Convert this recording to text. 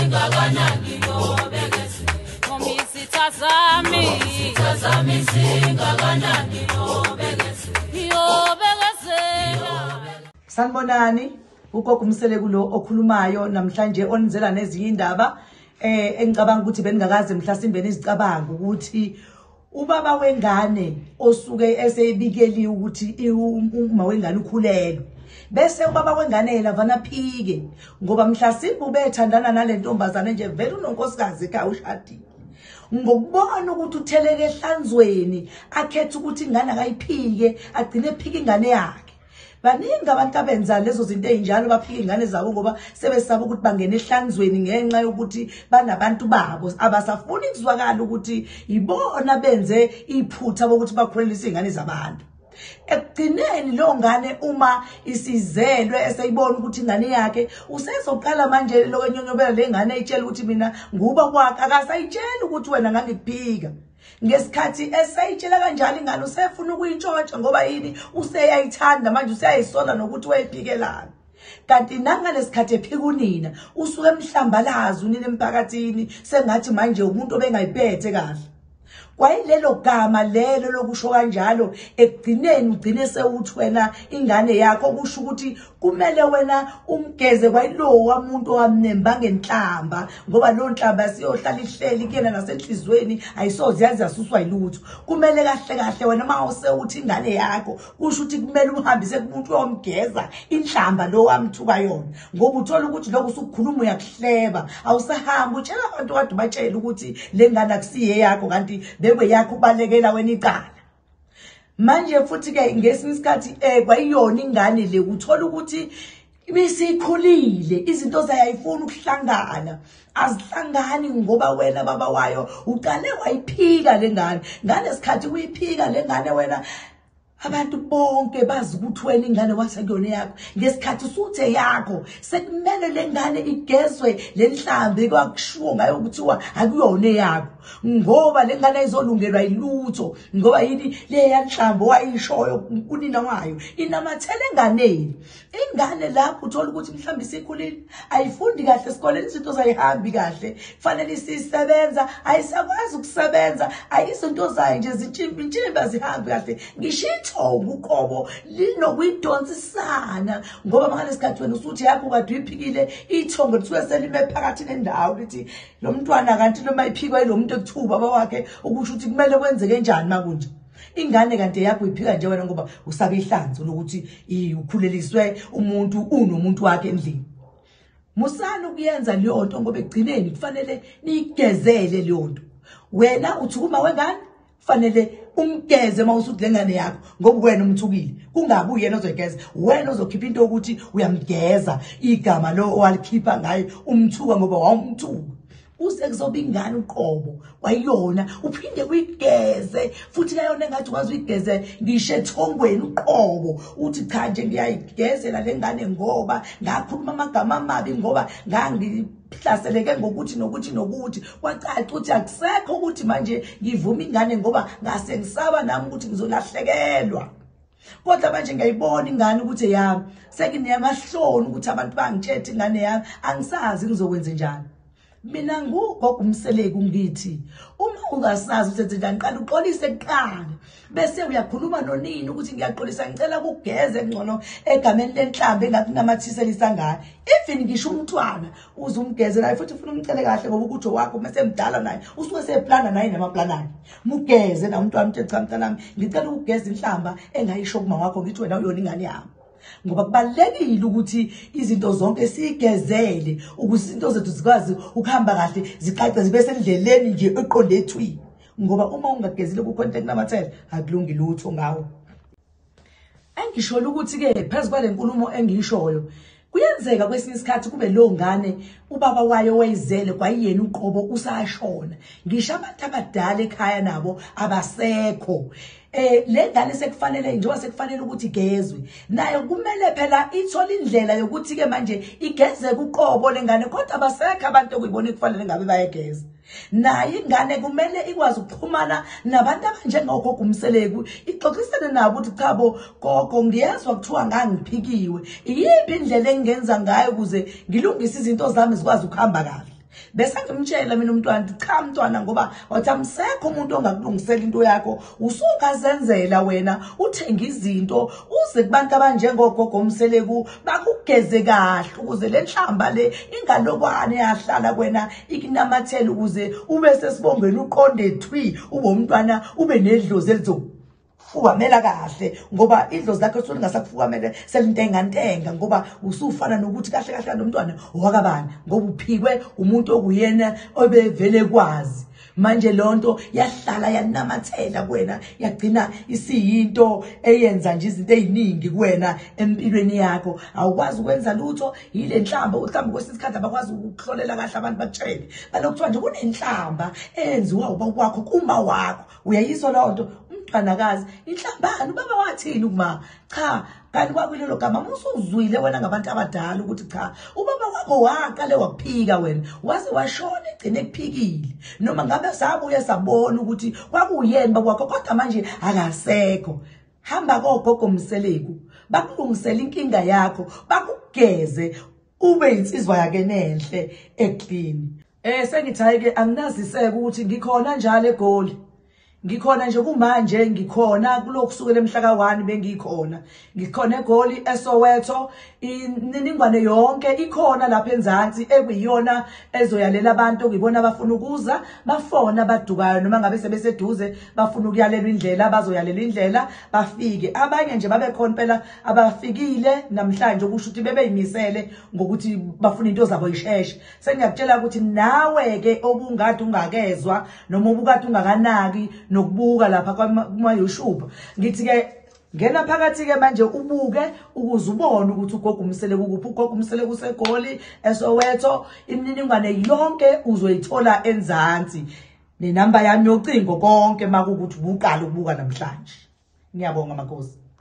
singakanani yobekezela. Isitha zami, isitha zami singakanani yobekezela. Yobekezela. Sanibonani, ugogo uMseleku lo okhulumayo namhlanje onizela nezinye indaba engicabanga ukuthi beningakaze mhlasimbe nizicabanga ukuthi ubaba wengane osuke eseyibikeliwe ukuthi uma wengane ukhulelwe, bese ubaba wengane yena vana phike ngoba mhlasimbe ubethandana nale ntombazane nje vele unonkosikazi ekhaya ushadile. Ngokubona ukuthi utheleke ehlanzweni akhethe ukuthi ingane akayiphike, agcine ephika ingane yakhe. Baningi abantu abenza lezo zinto ezinjalo, baphika ingane zabo ngoba sebesaba ukuthi bangene ehlanzweni ngenxa yokuthi banabantu babo abasafuni kuzwakala ukuthi ibona benze iphutha bokuthi bakhulelise ingane zabantu. Ekugcineni leyo ngane uma isizelwe eseyibona ukuthi ingane yakhe, usezoqala manje lokwenyonyobela le ngane eyitshela ukuthi mina nguba kwakhe, akasayitsheli ukuthi wena ngangikuphika. Ngesikhathi esayitshela kanjalo ingane usefuna ukuyintshontsha ngoba yini, useyayithanda manje, useyayisola nokuthi wayiphikelana. Kanti nangalesikhathi ephika unina usuke emhlambalaza unina emphakathini sengathi manje umuntu obengayiphethe kahle. Kwayilelo gama lelo lokusho kanjalo ekugcineni ugcine sewuthi wena ingane yakho, kusho ukuthi kumele wena umgeze kwayilowa muntu owamnemba ngenhlamba, ngoba leyo nhlamba siyohlala ihleli kuyena nasenhlizweni, ayisoze yaze yasuswa yilutho. Kumele kahle kahle wena uma usewuthi ingane yakho, kusho ukuthi kumele umhambise kumuntu oyomgeza inhlamba lo wamthuka yona, ngoba uthola ukuthi lokho usukhuluma uyakuhleba, awusahamba utshela abantu kade ubatshela ukuthi le ngane akusiye yakho, kanti bekwe yakho ubalekela wena icala. Manje futhi ke ngesinye isikhathi kwayiyona ingane le uthola ukuthi ibisikhulile, izinto zayayifuna ukuhlangana, azihlangani ngoba wena baba wayo uqale wayiphika le ngane. Ngalesikhathi uyiphika le ngane wena abantu bonke bazi ukuthi wena ingane wasekuyona yakho. Ngesikhathi usuthe yakho sekumele le ngane igezwe le nhlambi kwakushiwo ngayo kuthiwa akuyona yakho, ngoba le ngane ayizolungelwa yilutho, ngoba yini leya nhlambi owayishoyo kunina wayo inamathele enganeni. Ingane lapho uthola ukuthi mhlawumbe isikhulile, ayifundi kahle esikoleni, izinto zayihambi kahle, kufanele isisebenza, ayisakwazi ukusebenza, ayizinto zayo nje zintshimbi azihambi kahle. Ngisho ithongo uqobo linokuyidonsisana, ngoba ngalesikhathi wena usuthi yakho kade uyiphikile, ithongo lisuke selime phakathi nendawo lithi lo mntwana kanti noma iphikwa yilo muntu ekuthiwa ubaba wakhe, ukusho ukuthi kumele kwenzeke njani makunje. Ingane kanti yakho uyiphika nje wena ngoba usabe ihlanzo lokuthi ukhuleliswe umuntu unomuntu wakhe endlini. Musani ukuyenza leyo nto ngoba ekugcineni kufanele niyigezele leyo nto. Wena uthi uma wengane kufanele umgeze uma usuthi le ngane yakho ngoba wena umthukile, kungabi uyena ozoyigeza, wena ozokhipha into yokuthi uyamgeza igama lo owalikhipha ngaye umthuka ngoba wawumthuka. Usekuzoba ingane uqobo kwayona uphinde uyigeze futhi kayona engathi ukwazi uyigeze ngisho ethongweni uqobo, uthi cha nje ngiyayigezela le ngane ngoba ngakhuluma amagama amabi, ngoba ngangihlaseleke ngokuthi nokuthi nokuthi. Kwacaca ukuthi akusekho ukuthi manje ngivuma ingane ngoba ngase ngisaba nami ukuthi ngizolahlekelwa. Kodwa manje ngiyayibona ingane ukuthi yami, sekunamahloni ukuthi abantu bangitshethe ingane yami, angisazi ngizokwenza njani. Mina ngugogo uMseleku ngithi uma ungasazi ukuthi njani, qala uxolise kuqala, bese uyakhuluma nonini ukuthi ngiyaxolisa, ngicela ukugeze ngcono egameni lenhlambi engakunamathiselisa ngayo. Even ngisho umntwana uze umgeze naye futhi ufuna umcele kahle ngoba ukuthi wakho uma semdala naye usuke seplana naye namaplana akhe. Mugeze na umntwana uthi cha mntanami ngicela ukugeza inhlamba engayisho kuma wakho ngithi wena uyona ingane yami. Ngoba kubalulekile ukuthi izinto zonke siyigezele ukuze izinto zethu zikwazi ukuhamba kahle, zicace zibe sendleleni nje eqonde ethwini. Ngoba uma ungagezile kukhona into ekunamathela akulungi lutho ngawo. Engisholo ukuthi ke phezu kwale nkulumo engiyishoyo, kuyenzeka kwesinye isikhathi kube lo ngane ubaba wayo wayizele kwayena uqobo usashona, ngisho abantu abadala ekhaya nabo abasekho. Le ngane sekufanele njengoba sekufanele ukuthi igezwe nayo, kumele phela ithole indlela yokuthi ke manje igeze kuqobo lengane, kodwa abasekho abantu okuyibona kufanele ngabe bayageza. Nayo ingane kumele ikwazi ukuxhumana nabantu abanjengogogo uMseleku, ixoxisane nabo ukuthi cha bo gogo ngiyezwa kuthiwa ngangiphikiwe, iyiphi indlela engingenza ngayo ukuze ngilungise izinto zami zikwazi ukuhamba kahle. Bese ngimtshela mina umntwana, cha mntwana, ngoba wathi amsekho umuntu ongakulungisela into yakho, usungazenzela wena, uthenge izinto uze kubantu abanjengogogo Mseleku bakugeze kahle ukuze le nhlamba le ingalokwane yahlala kwena ikunamathele, ukuze ube sesibongweni uqonde thwi, ube umntwana ube nedlozi elizokufukamela kahle, ngoba idlozi lakho selingasakufukamele selintengantenga, ngoba usufana nokuthi kahle kahle nomntwana owakabani, ngoba uphikwe umuntu okuyena obevele kwazi. Manje lonto yahlala yanamathela kuwena, yagcina isiyinto eyenza nje izinto eziningi kuwena empilweni yakho. Awukwazi ukwenza lutho yile nhlamba. Mhlawumbe kwesinye isikhathi abakwazi ukuhlolela kahle abantu bakutshele, balokuthiwa nje kunenhlamba eyenziwa ubaba wakho kuma wakho. Uyayizwa leyo nto umntwanakazi, inhlambani ubaba wathini kuma? Cha, kanti kwakulelo gama musuzwile wena ngabantu abadala ukuthi cha, ubaba wakho waqale wakuphika wena, waze washona egcine ekuphikile, noma ngabe sabuye sabona ukuthi kwakuyena baba wakho, kodwa manje akasekho. Hamba kogogo Mseleku bakulungisele inkinga yakho, bakugeze ube insizwa yake nenhle eclean. Sengithi hayi ke anginaziseke ukuthi ngikhona njalo eGoli. Ngikhona nje kumanje, ngikhona kulokhu kusukela emhla ka-1 bengikhona. Ngikhona eGoli, eSoweto, imininingwane yonke ikhona lapha enzansi ekuyiyona ezoyalela abantu okuyibona abafuna ukuza, bafona abadukayo noma ngabe sebeseduze bafuna ukuyalelwa indlela, bazoyalela indlela bafike. Abanye nje babekhona phela abafikile namhlanje, okusho ukuthi bebeyimisele ngokuthi bafuna into zabo isheshe. Sengiyakutshela ukuthi nawe ke obungade ungakezwa noma obukade ungakanaki nokubuka lapha kuma YouTube, ngithi ke ngena phakathi ke manje ubuke ukuze ubone ukuthi ugogo Mseleku kuphi. Ugogo Mseleku useGoli, eSoweto. Imininingwane yonke uzoyithola enzansi, nenamba yami yocingo, konke makukuthi ubuqala ukubuka namhlanje. Ngiyabonga makhosi.